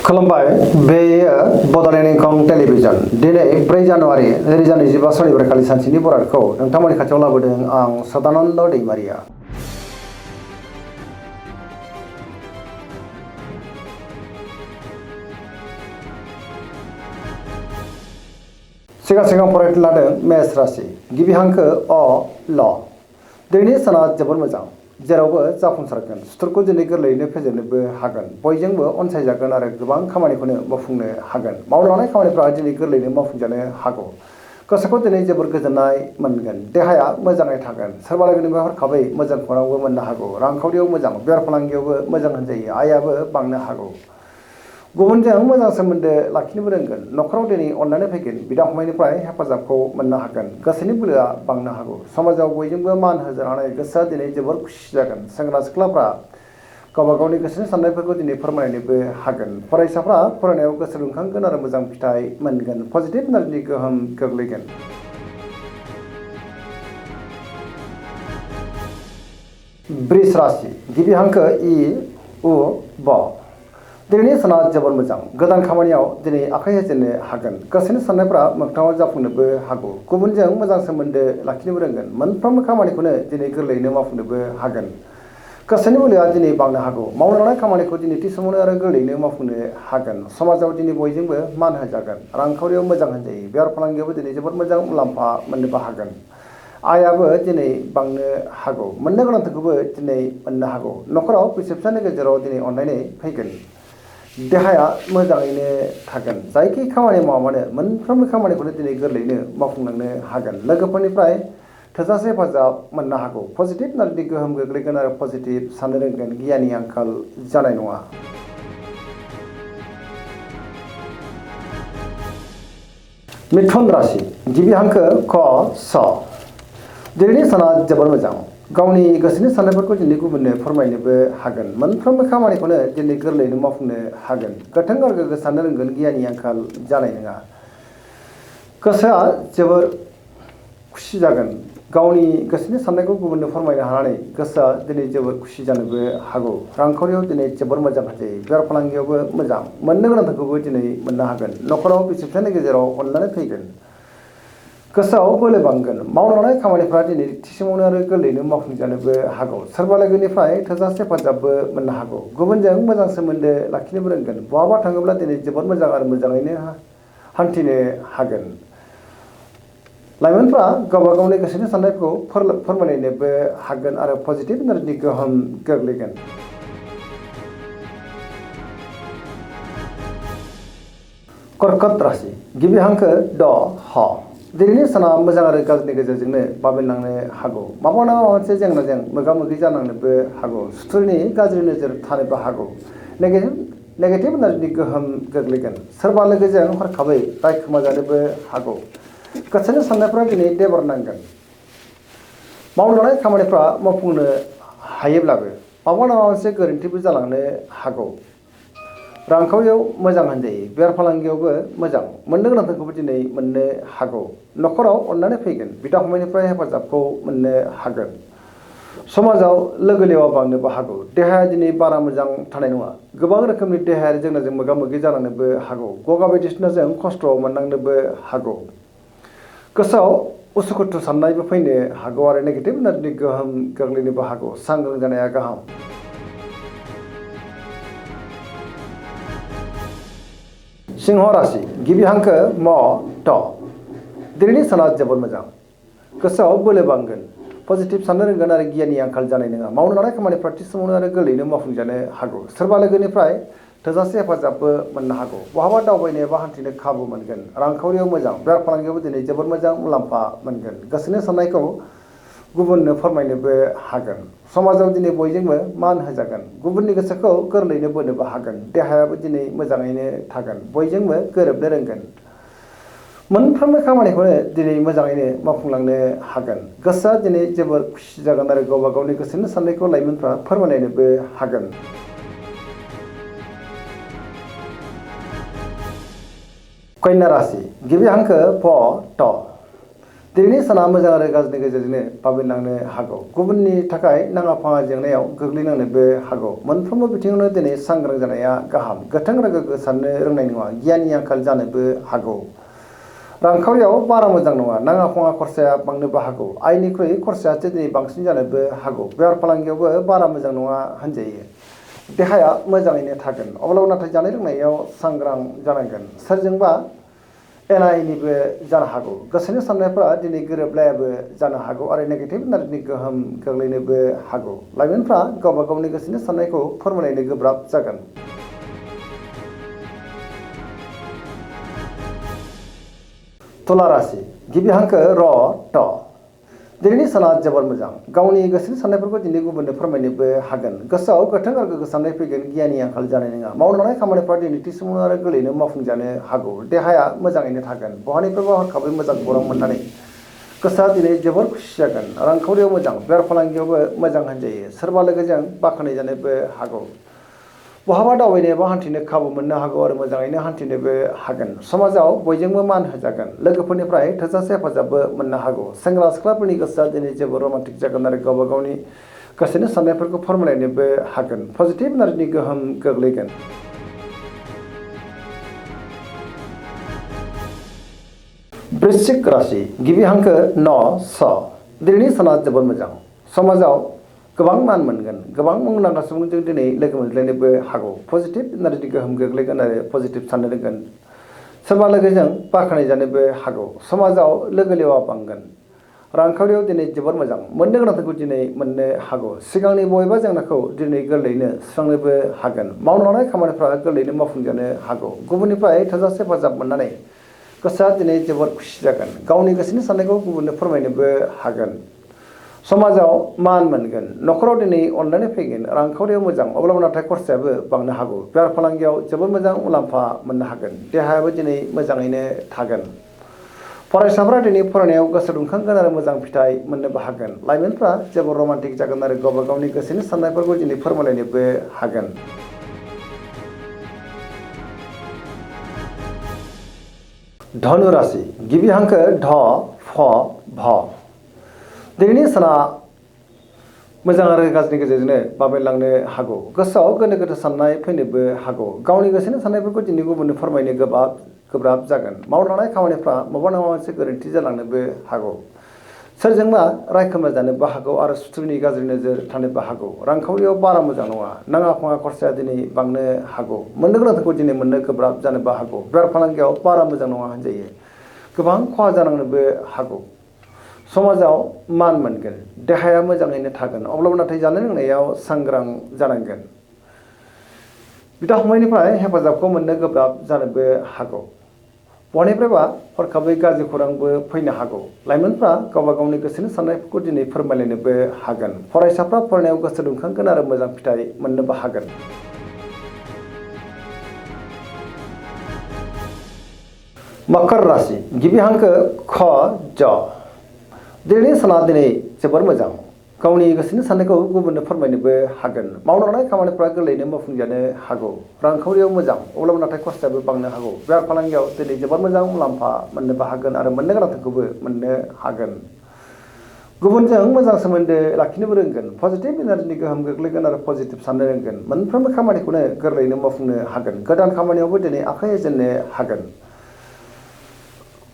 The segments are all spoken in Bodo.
खुलुमबाय बेयो बड'लेण्ड इंखं टेलिभिजन दिनै 4 जानुवारि 2025 सनिबार खालि सानसेनि बरादखौ नोंथांमोननि खाथियाव लाबोदों आं सदानन्द दैमारिया। सिगां फरायनो लादों मेष राशि गिबि हांखो अ ल दिनैनि साना जोबोर मोजां जेरावबो जाफुंसारगोन सुथुरखौ दिनै गोरलैयैनो फेजेननोबो हागोन बयजोंबो अनसायजागोन आरो गोबां खामानिखौनो मावफुंनो हागोन मावनो लानाय खामानिफ्रा दिनै गोरलैयैनो मावफुंजानो हागौ गोसोखौ दिनै जोबोर गोजोननाय मोनगोन देहाया मोजाङै थागोन सोरबा लोगोनिफ्राय हरखाबै मोजां खौरांबो मोननो हागौ रांखावरियाव मोजां बेफार फालांगियावबो मोजां होनजायो आयाबो बांनो हागौ गुबुनजों मोजां सोमोन्दो लाखिनोबो रोंगोन न'खराव दिनै अननानै फैगोन बिदा फंबायनिफ्राय हेफाजाबखौ मोननो हागोन गोसोनि बोलोआ बांनो हागौ समाजाव बयजोंबो मान होजानानै गोसोआ दिनै जोबोर खुसि जागोन सेंग्रा सिख्लाफ्रा गावबा गावनि गोसोनि साननायफोरखौ दिनै फोरमायनोबो हागोन फरायसाफ्रा फरायनायाव गोसो दुंखांगोन आरो मोजां फिथाइ मोनगोन पजिटिभ एनार्जिनि गोहोम गोग्लैगोन। वृष राशि गिबि हांखो इ उ ब दिनैनि साना जोबोर मोजां गोदान खामानियाव दिनै आखाइ होजेननो हागोन गोसोनि साननायफ्रा मोगथाङाव जाफुंनोबो हागौ गुबुनजों मोजां सोमोन्दो लाखिनोबो रोंगोन मोनफ्रोमबो खामानिखौनो दिनै गोरलैयैनो मावफुंनोबो हागोन गोसोनि बोलोआ दिनै बांनो हागौ मावनो लानाय खामानिखौ दिनै थि समावनो आरो गोरलैयैनो मावफुंनो हागोन समाजाव दिनै बयजोंबो मान होजागोन रांखावरियाव मोजां होनजायो बेफार फालांगियावबो दिनै जोबोर मोजां मुलाम्फा मोननोबो हागोन आयाबो दिनै बांनो हागौ मोननो गोनांखौबो दिनै मोननो हागौ न'खराव बिसि फिसायनि गेजेराव दिनै अनलायनाय फैगोन देहाया मोजाङैनो थागोन जायखि खामानि मावा मानो मोनफ्रोमबो खामानिखौनो दिनै गोरलैयैनो मावफुंलांनो हागोन लोगोफोरनिफ्राय थोजासे हेफाजाब मोननो हागौ पजिटिभ एनार्जिनि गोहोम गोग्लैगोन आरो पजिटिभ साननो रोंगोन गियाननि आंखाल जानाय नङा। मिथुन राशि गिबि हांखो क स दिनैनि साना जोबोर मोजां गावनि गोसोनि साननायफोरखौ दिनै गुबुननो फोरमायनोबो हागोन मोनफ्रोमबो खामानिखौनो दिनै गोरलैयैनो मावफुंनो हागोन गोथों आरो गोग्गो साननो रोंगोन गियाननि आंखाल जानाय नङा गोसोआ जोबोर खुसि जागोन गावनि गोसोनि साननायखौ गुबुननो फोरमायनो हानानै गोसोआ दिनै जोबोर खुसि जानोबो हागौ रांखावरियाव दिनै जोबोर मोजां जायो बेफार फालांगियावबो मोजां मोननो गोनांखौबो दिनै मोननो हागोन न'खराव बिसि फिसायनि गेजेराव अनलायनाय फैगोन गोसोआव बोलो बांगोन मावनो लानाय खामानिफ्रा दिनै थि समावनो आरो गोरलैयैनो मावफुंजानोबो हागौ सोरबा लोगोनिफ्राय थोजासे हेफाजाबबो मोननो हागौ गुबुनजों मोजां सोमोन्दो लाखिनोबो रोंगोन बहाबा थाङोब्ला दिनै जोबोर मोजां आरो मोजाङैनो हान्थिनो हागोन लाइमोनफ्रा गावबा गावनि गोसोनि साननायखौ फोरमायलायनोबो हागोन आरो पजिटिभ एनार्जिनि गोहोम गोग्लैगोन। कर्कट राशि गिबि हांखो ड ह दिनैनि साना मोजां आरो गाज्रिनि गेजेरजोंनो बाबेनलांनो हागौ माबा नङा माबा मोनसे जेंनाजों मोगा मोगि जानांनोबो हागौ सुथुरनि गाज्रि नोजोर थानोबो हागौ नेगेटिभ एनार्जिनि गोहोम गोग्लैगोन सोरबा लोगोजों हरखाबै रायखोमा जानोबो हागौ गोसोनि साननायफ्रा दिनै देबर नांगोन मावनो लानाय खामानिफ्रा मावफुंनो हायोब्लाबो माबा नङा मोनसे गोरोन्थिबो जालांनो हागौ रांखावरियाव मोजां होनजायो बेफार फालांगियावबो मोजां मोननो गोनांखौबो दिनै मोननो हागौ न'खराव अननानै फैगोन बिदा फंबायनिफ्राय हेफाजाबखौ मोननो हागोन समाजाव लोगो लेवा बांनोबो हागौ देहाया दिनै बारा मोजां थानाय नङा गोबां रोखोमनि देहायारि जेंनाजों मोगा मोगि जालांनोबो हागौ गगा बायदिसिनाजों खस्थ' मोननांनोबो हागौ गोसोआव उसुखुथु साननायबो फैनो हागौ आरो नेगेटिभ एनार्जिनि गोहोम गोग्लैनोबो हागौ सांग्रां जानाया गाहाम। सिंह राशि गिबि हांखो म ट दिनैनि साना जोबोर मोजां गोसोआव बोलो बांगोन पजिटिभ साननो रोंगोन आरो गियाननि आंखाल जानाय नङा मावनो लानाय खामानिफ्रा थि समावनो आरो गोरलैयैनो मावफुंजानो हागौ सोरबा लोगोनिफ्राय थोजासे हेफाजाबबो मोननो हागौ बहाबा दावबायनो एबा हान्थिनो खाबु मोनगोन रांखावरियाव मोजां बेफार फालांगियावबो दिनै जोबोर मोजां मुलाम्फा मोनगोन गोसोनि साननायखौ गुबुननो फोरमायनोबो हागोन समाजाव दिनै बयजोंबो मान होजागोन गुबुननि गोसोखौ गोरलैयैनो बोनोबो हागोन देहायाबो दिनै मोजाङैनो थागोन बयजोंबो गोरोबनो रोंगोन मोनफ्रोमबो खामानिखौनो दिनै मोजाङैनो मावफुंलांनो हागोन गोसोआ दिनै जोबोर खुसि जागोन आरो गावबा गावनि गोसोनि साननायखौ लाइमोनफ्रा फोरमायलायनोबो हागोन। कन्या राशि गिबि हांखो प ट दिनैनि साना मोजां आरो गाज्रिनि गेजेरजोंनो बाबेनलांनो हागौ गुबुननि थाखाय नाङा फाङा जेंनायाव गोग्लैनांनोबो हागौ मोनफ्रोमबो बिथिङावनो दिनै सांग्रां जानाया गाहाम गोथों आरो गोग्गो साननो रोंनाय नङा गियाननि आंखाल जानोबो हागौ रांखावरियाव बारा मोजां नङा नाङा फाङा खरसाया बांनोबो हागौ आयनिख्रुइ खरसायासो दिनै बांसिन जानोबो हागौ बेफार फालांगियावबो बारा मोजां नङा होनजायो देहाया मोजाङैनो थागोन अब्लाबो नाथाय जानाय लोंनायाव सांग्रां जानांगोन सोरजोंबा एना एनिबो जानो हागौ गोसोनि साननायफोरा दिनै गोरोबलायाबो जानो हागौ आरो नेगेटिभ एनार्जिनि गोहोम गोग्लैनोबो हागौ लाइमोनफ्रा गावबा गावनि गोसोनि साननायखौ फोरमायनो गोब्राब जागोन तुला राशि गिबि हांखो र ट दिनैनि साना जोबोर मोजां गावनि गोसोनि साननायफोरखौ दिनै गुबुननो फोरमायनोबो हागोन गोसोआव गोथों आरो गोग्गो साननाय फैगोन गियाननि आंखाल जानाय नङा मावलांनाय खामानिफ्रा दिनै थि समाव आरो गोरलैनो मावफुंजानो हागौ देहाया मोजाङैनो थागोन बहानिफ्रायबा हरखाबै मोजां खौरां मोननानै गोसोआ दिनै जोबोर खुसि जागोन रांखावरियाव मोजां बेफार फालांगियावबो मोजां होनजायो सोरबा लोगोजों बाख्नायजानोबो हागौ बहाबा दावबायनो एबा हान्थिनो खाबु मोननो हागौ आरो मोजाङैनो हान्थिनोबो हागोन समाजाव बयजोंबो मान होजागोन लोगोफोरनिफ्राय थोजासे हेफाजाबबो मोननो हागौ सेंग्रा सिख्लाफोरनि गोसोआ दिनै जोबोर रमान्टिक जागोन आरो गावबा गावनि गोसोनि साननायफोरखौ फोरमायलायनोबो हागोन पजिटिभ एनार्जिनि गोहोम गोग्लैगोन वृश्चिक राशि गिबि हांखो न स दिनैनि साना जोबोर मोजां समाजाव गोबां मान मोनगोन गोबां मुंदांखा सुबुंजों दिनै लोगो मोनज्लायनोबो हागौ पजिटिभ एनार्जिनि गोहोम गोग्लैगोन आरो पजिटिभ साननो रोंगोन सोरबा लोगोजों बाख्नायजानोबो हागौ समाजाव लोगो लेवा बांगोन रांखावरियाव दिनै जोबोर मोजां मोननो गोनांखौ दिनै मोननो हागौ सिगांनि बबेबा जेंनाखौ दिनै गोरलैयैनो सुस्रांनोबो हागोन मावनो लानाय खामानिफ्रा गोरलैयैनो मावफुंजानो हागौ गुबुननिफ्राय थोजासे हेफाजाब मोननानै गोसोआ दिनै जोबोर खुसि जागोन गावनि गोसोनि साननायखौ गुबुननो फोरमायनोबो हागोन समाजाव मान मोनगोन न'खराव दिनै अनलायनाय फैगोन रांखावरियाव मोजां अब्लाबो नाथाय खरसायाबो बांनो हागौ बेफार फालांगियाव जोबोर मोजां मुलाम्फा मोननो हागोन देहायाबो दिनै मोजाङैनो थागोन फरायसाफ्रा दिनै फरायनायाव गोसो दुंखांगोन आरो मोजां फिथाइ मोननोबो हागोन लाइमोनफ्रा जोबोर रमान्टिक जागोन आरो गावबा गावनि गोसोनि साननायफोरखौ दिनै फोरमायलायनोबो हागोन धनु राशि गिबि हांखो ध फ भ दिनैनि साना मोजां आरो गाज्रिनि गेजेरजोंनो बाबेनलांनो हागौ गोसोआव गोनो गोथो साननाय फैनोबो हागौ गावनि गोसोनि साननायफोरखौ दिनै गुबुननो फोरमायनो गोब्राब जागोन मावनो लानाय खामानिफ्रा माबा नङा मोनसे गोरोन्थि जालांनोबो हागौ सोरजोंबा रायखोमा जानोबो हागौ आरो सुथुरनि गाज्रि नोजोर थानोबो हागौ रांखावरियाव बारा मोजां नङा नाङा फाङा खरसाया दिनै बांनो हागौ मोननो गोनांखौ दिनै मोननो गोब्राब जानोबो हागौ बेफार फालांगियाव बारा मोजां नङा होनजायो गोबां खहा जानांनोबो हागौ समाजाव मान मोनगोन देहाया मोजाङैनो थागोन अब्लाबो नाथाय जानाय लोंनायाव सांग्रां जानांगोन बिदा फंबायनिफ्राय हेफाजाबखौ मोननो गोब्राब जानोबो हागौ बहानिफ्रायबा हरखाबै गाज्रि खौरांबो फैनो हागौ लाइमोनफ्रा गावबा गावनि गोसोनि साननायफोरखौ दिनै फोरमायलायनोबो हागोन फरायसाफ्रा फरायनायाव गोसो दुंखांगोन आरो मोजां फिथाइ मोननोबो हागोन मकर राशि गिबि हांखो ख ज दिनैनि साना दिनै जोबोर मोजां गावनि गोसोनि साननायखौ गुबुननो फोरमायनोबो हागोन मावनो लानाय खामानिफ्रा गोरलैयैनो मावफुंजानो हागौ रांखावरियाव मोजां अब्लाबो नाथाय खरसायाबो बांनो हागौ बेफार फालांगियाव दिनै जोबोर मोजां मुलाम्फा मोननोबो हागोन आरो मोननो गोनांखौबो मोननो हागोन गुबुनजों मोजां सोमोन्दो लाखिनोबो रोंगोन पजिटिभ एनार्जिनि गोहोम गोग्लैगोन आरो पजिटिभ साननो रोंगोन मोनफ्रोमबो खामानिखौनो गोरलैयैनो मावफुंनो हागोन गोदान खामानियावबो दिनै आखाइ होजेननो हागोन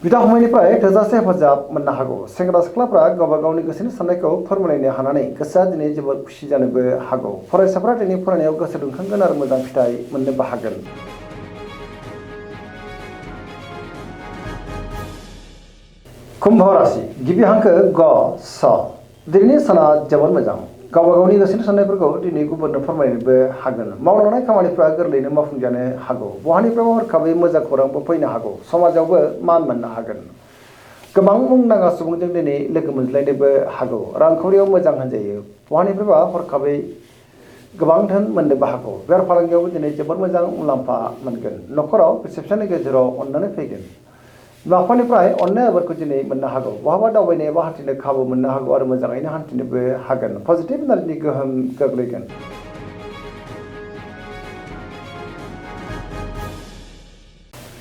बिदा फंबायनिफ्राय थोजासे हेफाजाब मोननो हागौ सेंग्रा सिख्लाफ्रा गावबा गावनि गोसोनि साननायखौ फोरमायलायनो हानानै गोसोआ दिनै जोबोर खुसि जानोबो हागौ फरायसाफ्रा दिनै फरायनायाव गोसो दुंखांगोन आरो मोजां फिथाइ मोननोबो हागोन कुम्भ राशि गिबि हांखो ग स दिनैनि साना जोबोर मोजां गावबा गावनि गोसोनि साननायफोरखौ दिनै गुबुननो फोरमायनोबो हागोन मावनो लानाय खामानिफ्रा गोरलैयैनो मावफुंजानो हागौ बहानिफ्रायबा हरखाबै मोजां खौरांबो फैनो हागौ समाजावबो मान मोननो हागोन गोबां मुंदांखा सुबुंजों दिनै लोगो मोनज्लायनोबो हागौ रांखावरियाव मोजां होनजायो बहानिफ्रायबा हरखाबै गोबां धोन मोननोबो हागौ बेफार फालांगियावबो दिनै जोबोर मोजां मुलाम्फा मोनगोन न'खराव फिसा-फिसानि गेजेराव अननानै फैगोन बिमा बिफानिफ्राय अननाय आबादखौ दिनै मोननो हागौ बहाबा दावबायनो एबा हान्थिनो खाबु मोननो हागौ आरो मोजाङैनो हान्थिनोबो हागोन पजिटिभ एनार्जिनि गोहोम गोग्लैगोन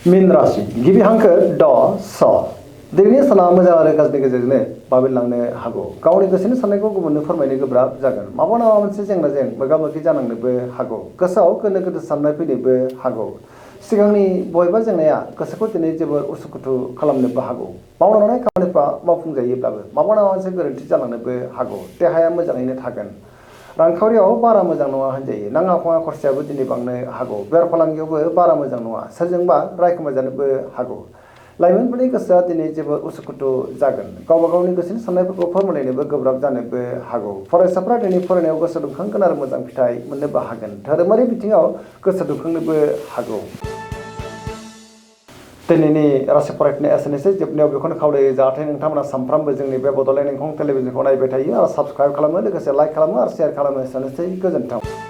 मीन राशि गिबि हांखो ड स दिनैनि साना मोजां आरो गाज्रिनि गेजेरजोंनो बाबेनलांनो हागौ गावनि गोसोनि साननायखौ गुबुननो फोरमायनो गोब्राब जागोन माबा नङा मोनसे जेंनाजों मोगा मोगि जानांनोबो हागौ गोसोआव गोनो गोथो साननाय फैनोबो हागौ सिगांनि बबेबा जेंनाया गोसोखौ दिनै जोबोर उसुखुथु खालामनोबो हागौ मावनो लानाय खामानिफ्रा मावफुंजायोब्लाबो माबा नङा मोनसे गोरोन्थि जालांनोबो हागौ देहाया मोजाङैनो थागोन रांखावरियाव बारा मोजां नङा होनजायो नाङा फाङा खरसायाबो दिनै बांनो हागौ बेफार फालांगियावबो बारा मोजां नङा सोरजोंबा रायखोमाजानोबो हागौ लाइमोनफोरनि गोसोआ दिनै जोबोर उसुखुथु जागोन गावबा गावनि गोसोनि साननायफोरखौ फोरमायलायनोबो गोब्राब जानोबो हागौ फरायसाफ्रा दिनै फरायनायाव गोसो दुंखांगोन आरो मोजां फिथाइ मोननोबो हागोन धोरोमारि बिथिङाव गोसो दुंखांनोबो हागौ दिनैनि राशि फरायफिननाय एसेनोसै जोबनायाव बेखौनो खावलायो जाहाथे नोंथांमोना सानफ्रामबो जोंनि बे बड'लेण्ड इंखं टेलिभिजनखौ नायबाय थायो आरो साबस्क्राइब खालामो लोगोसे लाइक खालामो आरो शेयार खालामो एसेनोसै गोजोन्थों